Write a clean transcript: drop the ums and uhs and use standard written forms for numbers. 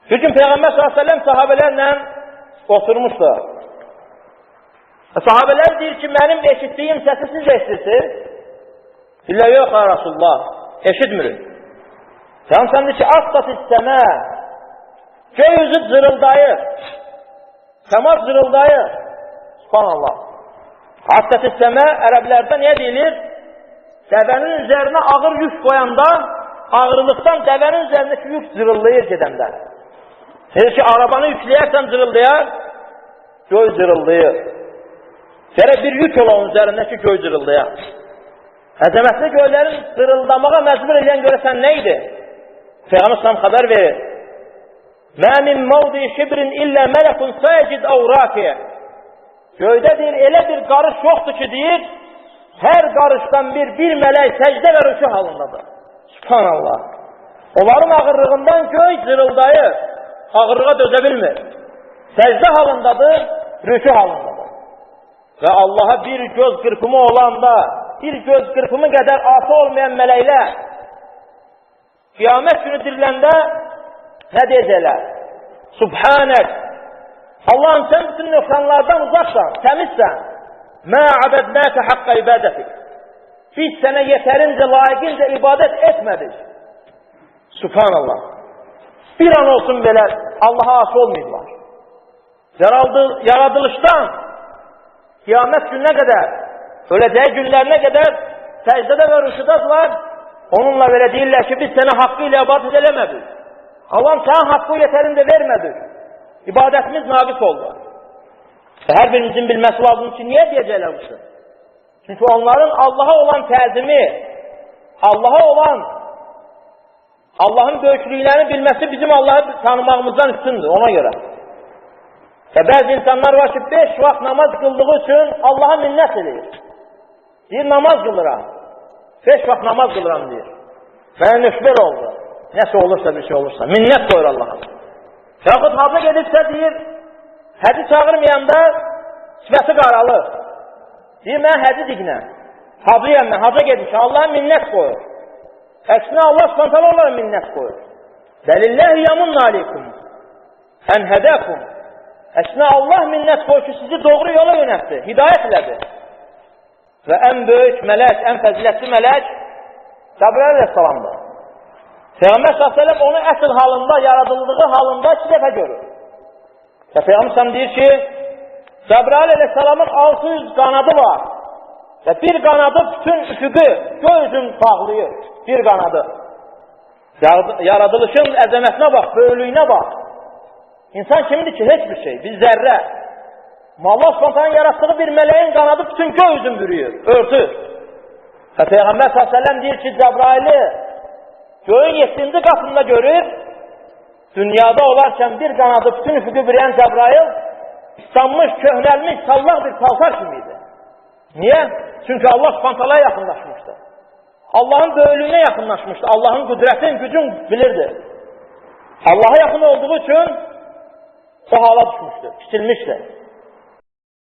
Bir gün Peyğəmbər s.ə.v sahabələrlə oturmuşdu. Sahabələr deyir ki, mənim eşitdiyim səsi siz eşidirsiniz. Deyirlər, yox, ya Rasulullah, eşitmirik. Peyğəmbər deyir ki, asqat səmə, göy üzü cırıldayır, səma cırıldayır. Subhanallah. Asqat səmə ərəblərdə niyə deyilir? Dəvənin üzərinə ağır yük qoyanda, ağırlıqdan dəvənin üzərindəki yük cırıldayır gedəndə. Deyir ki, arabanı yükləyərsən cırıldayar, göy cırıldayır. Gərək bir yük ola onun üzərindəki göy cırıldayar. Əzəmətli göylərin cırıldamağa məcbur edən görəsən nə idi? Peyğəmbər sallam xəbər verir. Mə min mevdi şibrin illə mələkun səcid əvraki. Göydə deyir, elə bir qarış yoxdur ki, deyir, hər qarışdan bir mələk səcdə və rükû halındadır. Subhanallah. Onların ağırlığından göy cırıldayır. Ağırlığa dözə bilmir. Səcdə halındadır, rükû halındadır. Və Allaha bir göz qırpımı olanda, bir göz qırpımı qədər asi olmayan mələklər qiyamət günü diriləndə nə deyəcəklər? Subhanək! Allahım, sən bütün nöqsanlardan uzaqsan, təmizsən. Mə abədnəkə haqqa ibadətik. Biz sənə yetərincə, layiqincə ibadət etmədik. Subhanallah. Bir an olsun belə Allaha asi olmayıblar. Yaradılışdan qiyamət gününə qədər, öləcəyi günlərinə qədər səcdədə və rüşüdadırlar. Onunla belə deyirlər ki, biz sənə haqqı ilə ibadət eləmədik. Allahım, sənə haqqı yetərincə vermədik. İbadətimiz naqis oldu. Və hər birimizin bilməsi lazım ki, niyə deyəcəklər bu şey? Çünki onların Allaha olan təzimi, Allaha olan, Allahın böyüklüyünü bilməsi bizim Allahı tanımağımızdan üstündür, ona görə. Və bəzi insanlar var ki, 5 vaxt namaz qıldığı üçün Allaha minnət edir. Deyir, namaz qılıram. 5 vaxt namaz qılıram, deyir. Mənə nöşbər oldu. Nəsə olursa, bir şey olursa. Minnət qoyur Allaha. Yaxud haca gedibsə, deyir, həci çağırmayanda sifəti qaralır. Deyir, mən həci diqnəm. Hacıyam mən, haca gedmişəm. Allaha minnət qoyur. Əksinə Allah Subhanahu onlara minnət qoyur. Bəlilləhi yamunna aleykum ən hədəkum. Əksinə Allah minnət qoyur ki, sizi doğru yola yönəltdi, hidayət elədi. Və ən böyük mələk, ən fəzilətli mələk Cəbrail əleyhissalamdır. Peyğəmbər s.ə.v onu əsl halında, yaradıldığı halında 2 dəfə görür. Və Peyğəmbər s.ə.v deyir ki, Cəbrail əleyhissalamın 600 qanadı var. Və bir qanadı bütün üfüqü, göy üzünü bağlayır. Bir qanadı. Yaradılışın əzəmətinə bax, böyüklüyünə bax. İnsan kimdir ki? Heç bir şey. Bir zərrə. Allah Subhanahu yaratdığı bir mələyin qanadı bütün göy üzünü bürüyür, örtür. Və Peyğəmbər s.ə.v deyir ki, Cəbraili göyün 7-ci qatında görür, dünyada olarkən bir qanadı bütün üfüqü bürüyən Cəbrail islanmış, köhnəlmiş, sallaq bir paltar kimi idi. Niyə? Çünki Allah Subhanahu yaxınlaşmışdı. Allahın böyüklüyünə yaxınlaşmışdı. Allahın qüdrətin, gücün bilirdi. Allaha yaxın olduğu üçün o hala düşmüşdü, kiçilmişdi.